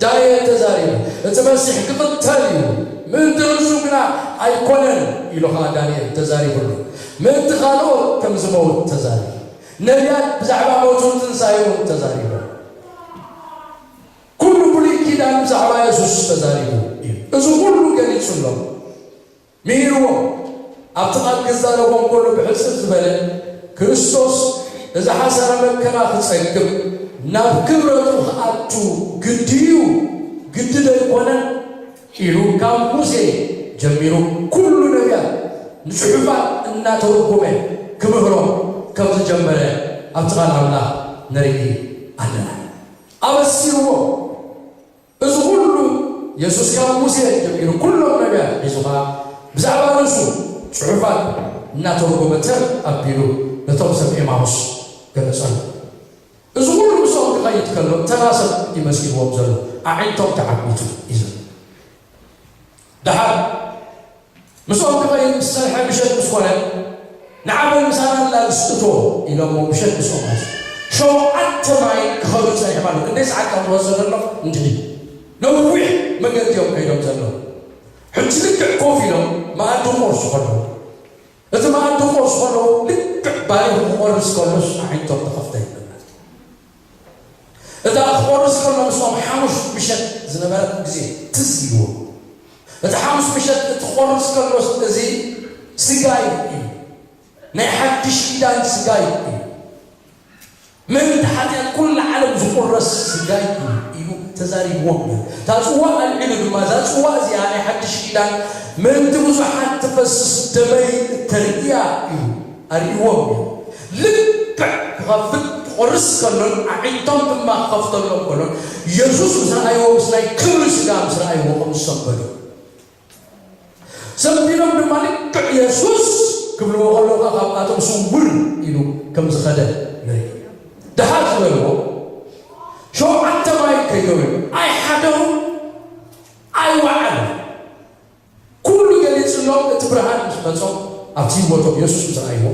ዳንኤል ተዛሪቡ፣ እቲ መሲሕ ክቕተል እዩ፣ ምእንቲ ርእሱ ግና ኣይኮነን ኢሉ ኸዓ ዳንኤል ተዛሪቡሉ። ምእንቲ ካልኦት ከም ዝመውት ተዛሪቡ። ነቢያት ብዛዕባ ሞቱ ትንሳኤ እውን ተዛሪቡ። ኩሉ ብሉይ ኪዳን ብዛዕባ የሱስ ተዛሪቡ እዩ። እዚ ኩሉ ገሊጹሎም። ምሂርዎም ኣብቲ ቃል ክዛረቦም ከሎ ብሕጽር ዝበለ፣ ክርስቶስ እዚ ሓሳረ መከራ ክጸግብ ናብ ክብረቱ ክኣቱ ግዲ እዩ፣ ግዲ ዶ ኣይኮነን ኢሉ ካብ ሙሴ ጀሚሩ ኩሉ ነቢያት ንጽሑፋት እናተረጎመ ክምህሮም ከም ዝጀመረ ኣብቲ ቃል ኣምላኽ ንርኢ ኣለና። ኣበሲርዎ። እዚ ኩሉ የሱስ ካብ ሙሴ ጀሚሩ ኩሎም ነቢያት ሒዙ ኸዓ ብዛዕባ ርእሱ ጽሑፋት እናተርጎመ ተር ኣቢሉ ነቶም ሰብ ኤማሁስ ገለጸሉ። እዚ ኩሉ ምስኦም ክኸይድ ከሎ ተራ ሰብ ይመስልዎም ዘሎ ኣዒንቶም ተዓሚቱ እዩ ዘሎ። ደሓር ምስኦም ክኸይድ ምስ ጸንሐ ምሸት ምስ ኮነ ንዓበል ምሳና ላግስእቶ ኢሎሞ ምሸት ምስኦም ኣትዩ። ሸውዓተ ማይል ክኸዱ ጸኒሖም ኣለዉ። ክንደይ ሰዓት ካብ ዝወሰደ ኣሎ እንድዒ ነዊሕ መገዲ እዮም ከይዶም ዘለዉ። ሕጂ ልክዕ ኮፍ ኢሎም መኣዲ ክቆርሱ ከለዉ እቲ መኣዲ ክቆርሱ ከለዉ ልክዕ ባሪኹ ክቆርስ ከሎስ ኣዒንቶም ተኸፍተ ይብለና። እታ ክቆርስ ከሎ ምስኦም ሓሙስ ምሸት ዝነበረት ግዜ ትዝ ኢልዎ። እቲ ሓሙስ ምሸት እቲ ክቆርስ ከሎስ እዚ ስጋይ እዩ፣ ናይ ሓድሽ ኪዳን ስጋይ እዩ፣ ምእንቲ ሓጢኣት ኩሉ ዓለም ዝቁረስ ስጋይ እዩ ኢሉ ተዛሪብዎም እዩ። እታ ጽዋ ኣልዒሉ ድማ እዛ ጽዋ እዚኣ ናይ ሓድሽ ኪዳን ምእንቲ ብዙሓት ትፈስስ ደመይ እተርእያ እዩ ኣርእይዎም እዩ። ልክዕ ክኸፍት ክቆርስ ከሎን ኣዒንቶም ድማ ክኸፍተሎም ከሎን የሱስ ምስ ረኣይዎ ምስ ናይ ክብሪ ስጋ ምስ ረኣይዎ ከም ዝሰንበዱ ሰንቢዶም ድማ ልክዕ የሱስ ክብልዎ ከለዉ ካብኣቶም ስውር ኢሉ ከም ዝኸደ ንርኢ። ደሓር ዝበልዎ ሸውዓተ ማይል ከይዶም እዮም ኣይሓደሩ ኣይወዓሉ። ኩሉ ገሊጽሎም እቲ ብርሃን ምስ መጾም ኣብቲ ህይወቶም የሱስ ምስ ረኣይዎ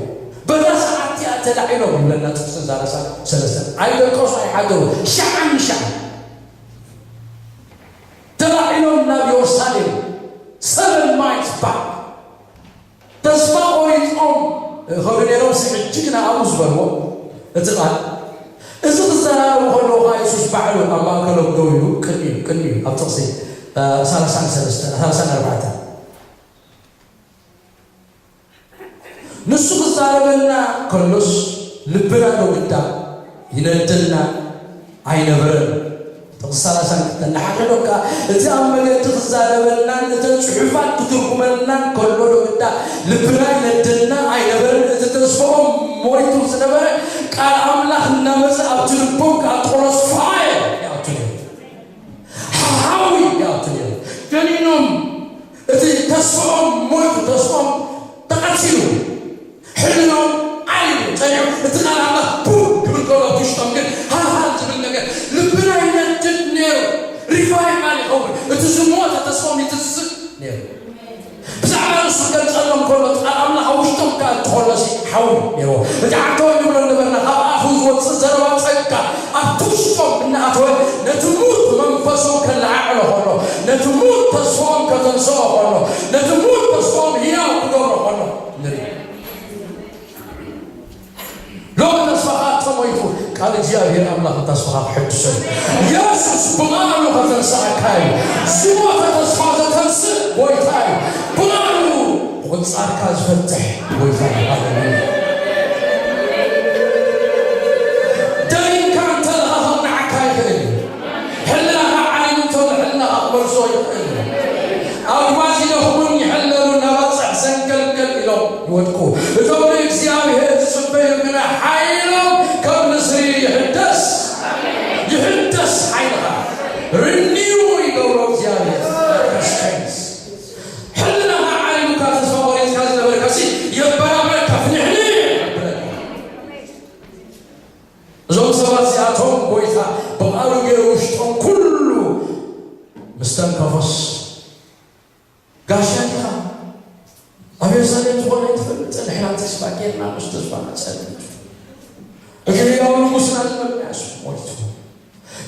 በዛ ሰዓት እቲኣ ተላዒሎም ይብለና ጥቅሲ እዛ ርእሳ ሰለስተ ኣይደቀሱ ኣይሓደሩ ሸዓን ሸዓን ተላዒሎም ናብ የሩሳሌም seven miles back ተስፋ ቆሪጾም ከዱ ነይሮም ሕጂ ግና ኣብኡ ዝበልዎ እቲ ቃል እዚ ክዘራረቡ ከለዉ ከዓ የሱስ ባዕሉ ኣብ ማእከሎም ደው ኢሉ ቅድሚኡ ቅድሚኡ ኣብ ጥቕሲ ሰላሳን ሰለስተን ሰላሳን ኣርባዕተን ንሱ ክዛረበና ከሎስ ልብና ዶ ግዳ ይነደና ኣይነበረን። ጥቕሲ ሰላሳን ክልተን ንሓደ ዶ ከኣ እቲ ኣብ መገዲ ክዛረበናን እተን ጽሑፋት ክትርጉመልናን ከሎ ዶ ግዳ ልብና ይነደና ኣይነበረን። እቲ ተስፋኦም ሞይቱ ዝነበረ ቃል ኣምላኽ እናመጸ ኣብቲ ልቦም ከኣ ቆሎስ ፋየር ይኣቱ ነይሩ። ሓዊ ይኣቱ ነይሩ። ደኒኖም እቲ ተስፍኦም ሞይቱ ተስፍኦም ተቐቲሉ ሕልኖም ዓሊሉ ጸኒሑ እቲ ቃል ኣምላኽ ቡም ክብል ከሎ ኣብ ውሽጦም ግን ሃልሃል ዝብል ነገር ልብና ይነድድ ነይሩ። ሪቫይቫል ይኸውን እቲ ዝሞተ ተስፍኦም ይትስእ ነይሩ። ብዛዕባ ንሱ ክገልጸሎም ከሎ እቲ ቃል ኣምላኽ ኣብ ውሽጦም ከኣ እትኸሎሲ ሓዊ ነይርዎ። እቲ ዓንተወይ ንብሎ ነበርና ካብ ኣፉ ዝወጽእ ዘረባ ጸጋ ኣብቲ ውሽጦም እናኣተወ ነቲ ሙት መንፈሶም ከለዓዕሎ ከሎ ነቲ ሙት ተስፎኦም ከተንስኦ ከሎ ነቲ ሙት ተስፎኦም ህያው ክገብሮ ከሎ ንርኢ። ሎሚ ተስፋኻ ተሞይቱ ቃል እግዚኣብሔር ኣምላኽ ተስፋኻ ክሕድሶ እዩ። የሱስ ብቓሉ ከተንስኣካ እዩ። ዝሞተ ተስፋ ዘተንስእ ጎይታ እዩ። ብቓሉ ብቑጻርካ ዝፈትሕ ጎይታ እዩ። ሃሌሉያ። ደኒንካ እንተለኻ ከቕንዓካ ይኽእል እዩ። ሕልናኻ ዓሊሉ እንተሎ ሕልናኻ ክመልሶ ይኽእል እዩ። ኣጉባዝ ይደኽሙን ይሕለሉን ኣባጽሕ ዘንገልገል ኢሎም ይወድቁ። እቶም ንእግዚኣብሔር ዝጽበዩ ግና ሓይሎም ከም ንስሪ ይሕደስ። ይሕደስ ሓይልኻ። ሪኒው ይገብሮ እግዚኣብሔር። ሕልናኻ ዓሊሉካ ተስፋ ቆሪጽካ ዝነበርካሲ የበራብረካ ፍንሕኒ ይብለካ። እዞም ሰባት እዚኣቶም ጎይታ ብቓሉ ገይሩ ውሽጦም ኩሉ ምስ ተንከፎስ ጋሻ ዲኻ ኣብ የሩሳሌም ዝኾነ ኣይትፈልጥን ንሕና ተስፋ ጌርና ምስ ተስፋ መጸኒ እግሪ ያው ንጉስና ዝበልናያስ ሞይቱ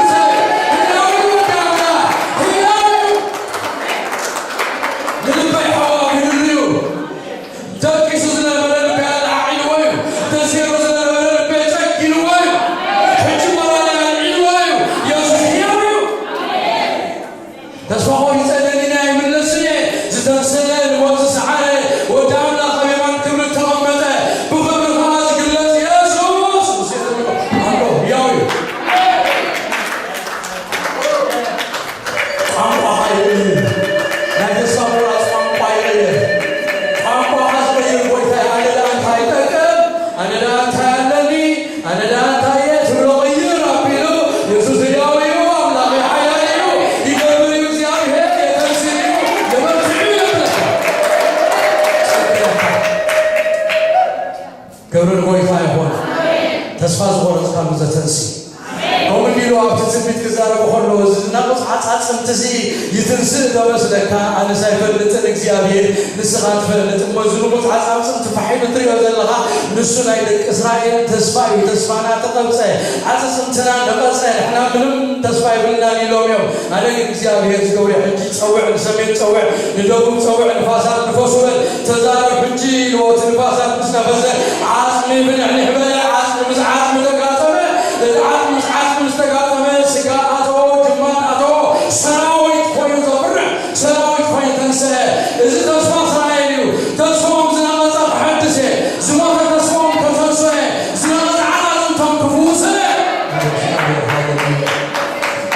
ንጉሰይ፣ ህያው እዩ፣ ወዲ ኣምላኽ፣ ህያው እዩ። ንልበይ ሓዋ ኣቢሉሉ እዩ። ደቂሱ ዝነበረ ልበይ ኣልዓዒልዎ እዩ። ተሰይሩ ዝነበረ ልበይ ጨጊንዎ እዩ። ሕጂ ሞራለይ ኣልዒልዎ እዩ። የሱስ ህያው እዩ። ተስፋ ቆሪጸ ደኒነ ኣይምለስን እየ። ዝተንስአ ንሞት ዝሰዓረ ወዲ ኣምላኽ ኣብ የማን ክብሪ እተቐመጠ ብኽብሪ ኸኣ ዝግለጽ የሱስ ምስሉ ኣሎ። ህያው እዩ። ቋንቋኻ ይቕይር። ናይ ተስፋ ምቑራጽ ቋንቋ ይቕይር። ቋንቋኻ ዝቕይር ጎይታ ኣነ ደኣ እንታይ ይጠቅም? ኣነ ደኣ እንታይ ኣለኒ? ኣነ ደኣ እንታይ እየ ትብሎ ቅይር ኣቢሉ፣ የሱስ ህያው እዩ፣ ኣምላኸይ ሓያል እዩ፣ ይገብር እዩ እግዚኣብሔር፣ የተንስእ እዩ፣ የበርትዕ እዩ የብለካ። ክብሪ ንጎይታ ይኹን። ተስፋ ዝቆረጽካሉ ዘተንሲ። ከምኡ እንዲሉ ኣብቲ ትንቢት ክዛረቡ ከለዉ፣ እዚ ዝናቑጽ ዓጻጽምቲ እዚ ይትንስእ ዶ መስለካ? ኣነስ ኣይፈልጥን፣ እግዚኣብሔር ንስኻ ትፈልጥ። እሞ እዚ ንቑጽ ዓጻጽምቲ ፋሕ ኢሉ ትሪኦ ዘለኻ፣ ንሱ ናይ ደቂ እስራኤል ተስፋ እዩ። ተስፋና ተቐብጸ፣ ዓጻጽምትና ነቐጸ፣ ንሕና ምንም ተስፋ የብልናን ኢሎም እዮም። ኣነ ግን እግዚኣብሔር ዝገብሮ ሕጂ ጸውዕ፣ ንሰሜን ጸውዕ፣ ንደቡብ ጸውዕ፣ ንፋሳት ንፈሱ በል። ተዛረብ ሕጂ ኢልዎ፣ እቲ ንፋሳት ምስ ነፈሰ፣ ዓጽሚ ብንሕንሕ በለ። ዓጽሚ ምስ ዓጽሚ ተጋጠመ። እቲ ዓጽሚ ምስ ዓጽሚ ምስ ተጋጠመ፣ ስጋ ኣተዎ፣ ጅማት ኣተዎ። ሰራዊት ኮይኑ ዘፍርሕ፣ ሰራዊት ኮይኑ ተንስአ። እዚ ተስፋ እስራኤል እዩ። ተስፋኦም ዝነቐጸ ክሐድስ እየ። ዝሞተ ተስፋኦም ከተንስኦ እየ። ዝነቐጸ ዓጻጽምቶም ክፍውስ እየ።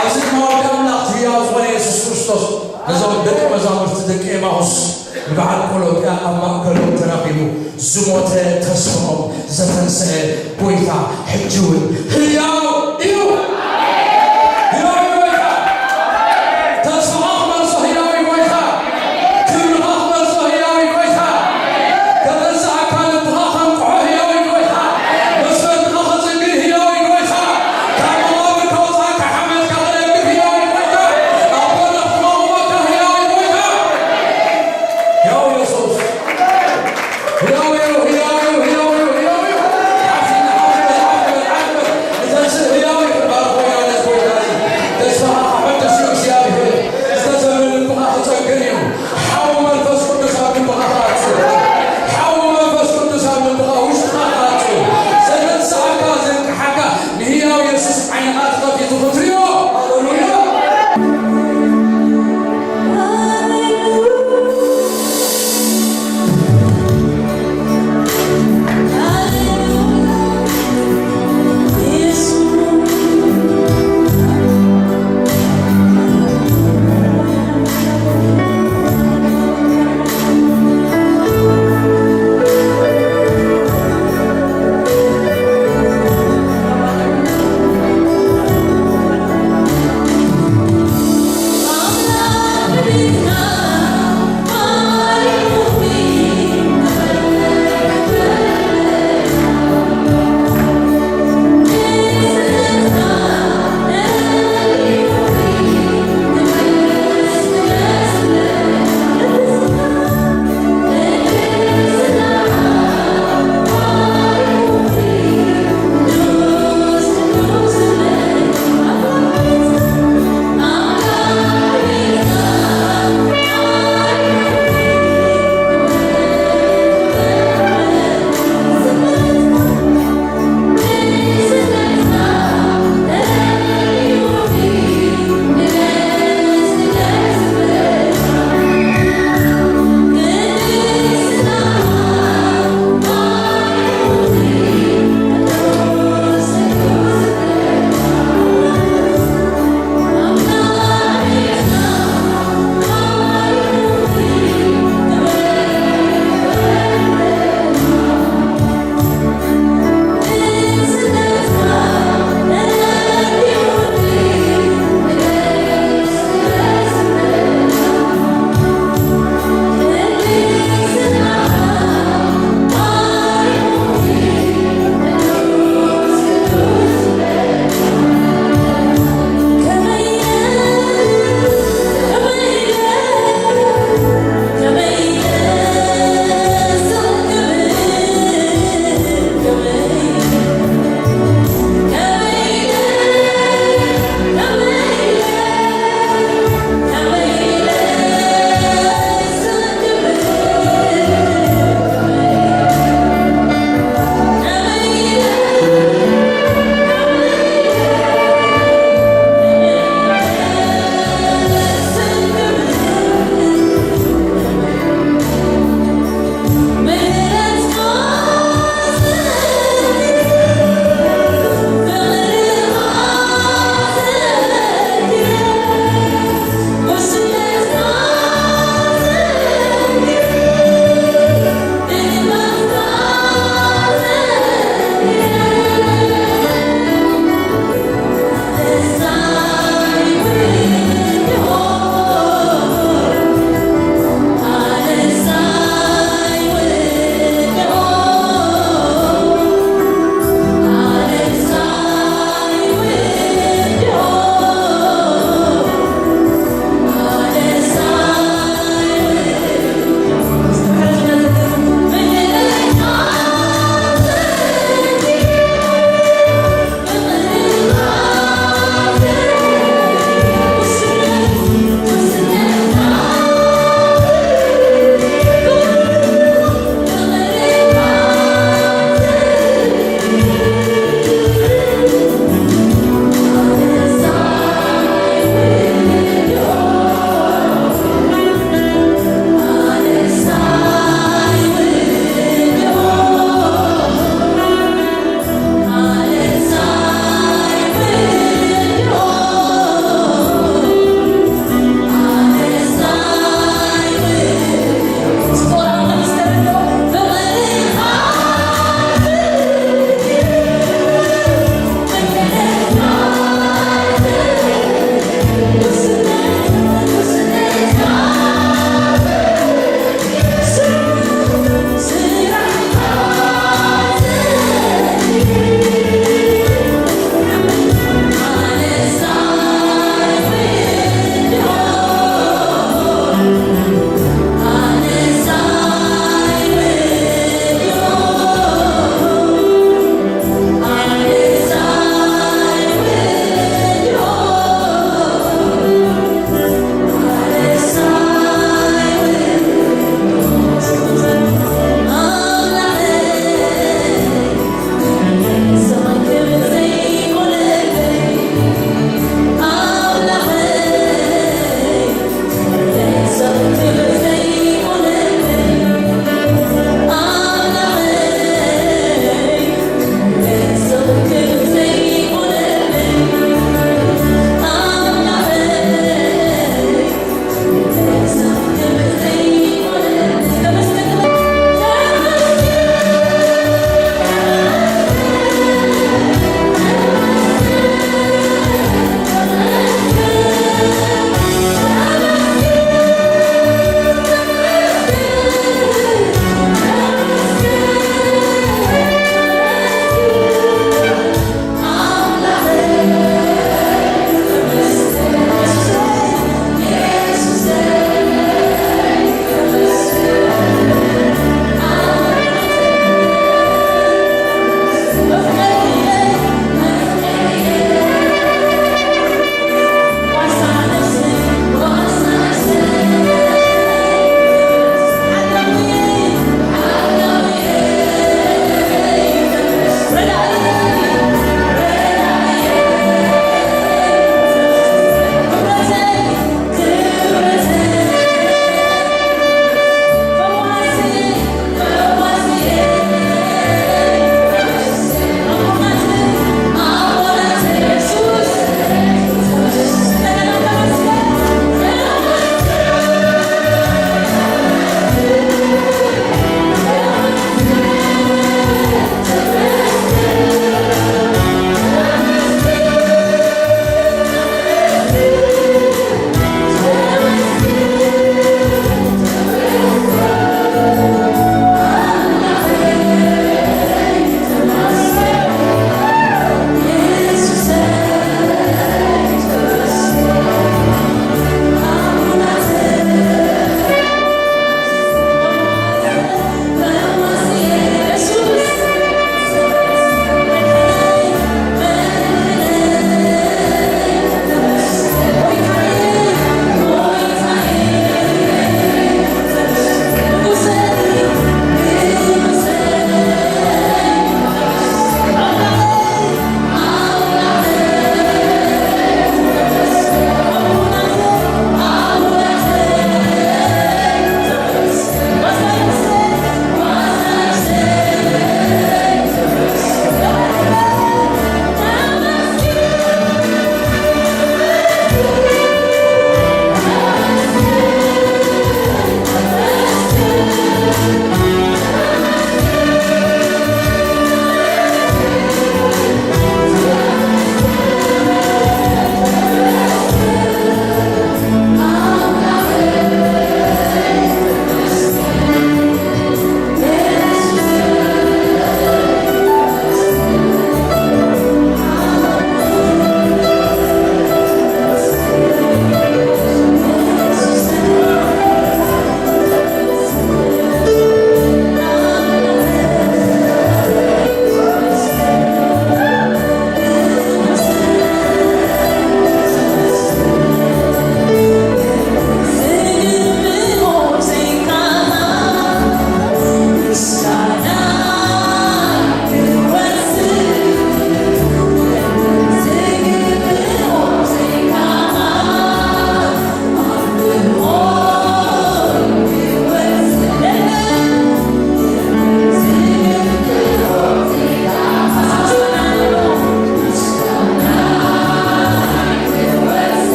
ኣብዚ ድማ ወዲ ኣምላኽ ህያው ዝኾነ የሱስ ክርስቶስ ነዞም ደቂ መዛሙርቲ ደቂ ኤማሁስ ንበዓል ቆሎጥያ ኣብ ማእከሎም ተራኺቡ ዝሞተ ተስፋኦም ዘተንስአ ጎይታ ሕጂ እውን ህያው እዩ። ህያው እዩ ጎይታ። ተስፋኻ ክመልሶ ህያው እዩ ጎይታ። ክብርኻ ክመልሶ ህያው እዩ ጎይታ። ከተንስኣካ ልብኻ ከንቅሖ ህያው እዩ ጎይታ። መስፈርትኻ ከጽግእ ህያው እዩ ጎይታ። ካብ መቓብር ከውጽኣካ ሓመድካ ክነግር ህያው እዩ ጎይታ። ኣብ በረኽቲ ከቕውመካ ህያው እዩ ጎይታ። ህያው የሱስ። ህያው እዩ፣ ህያው እዩ፣ ህያው እዩ፣ ህያው እዩ። ሓፍ ኢልና ሓፍ በል፣ ሓፍ በል፣ ሓፍ በል። ንተንስእ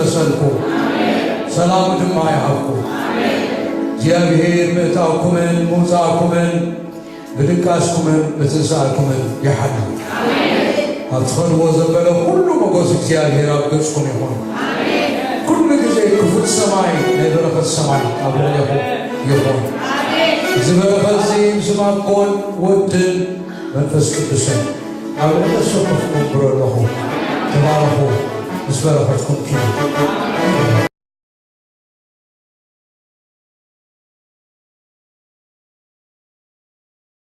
ይመሰልኩም፣ ሰላሙ ድማ ይሃብኩም። እግዚኣብሔር ምእታውኩምን ምውፃእኩምን ብድቃስኩምን ምትንሳእኩምን ይሓሉ። ኣብ ትኸድዎ ዘበለ ኩሉ ሞገስ እግዚኣብሔር ኣብ ገጽኩም ይኹን። ኩሉ ግዜ ክፉት ሰማይ ናይ በረኸት ሰማይ ኣብ ልዕሌኹም ይኹን። እዚ በረኸት እዚ ብስም ኣቦን ወድን መንፈስ ቅዱስን ኣብ ልዕሊ ነፍስኹም ክገብሮ ኣለኹ። ተባረኹ፣ ምስ በረኸትኩም ኪዱ።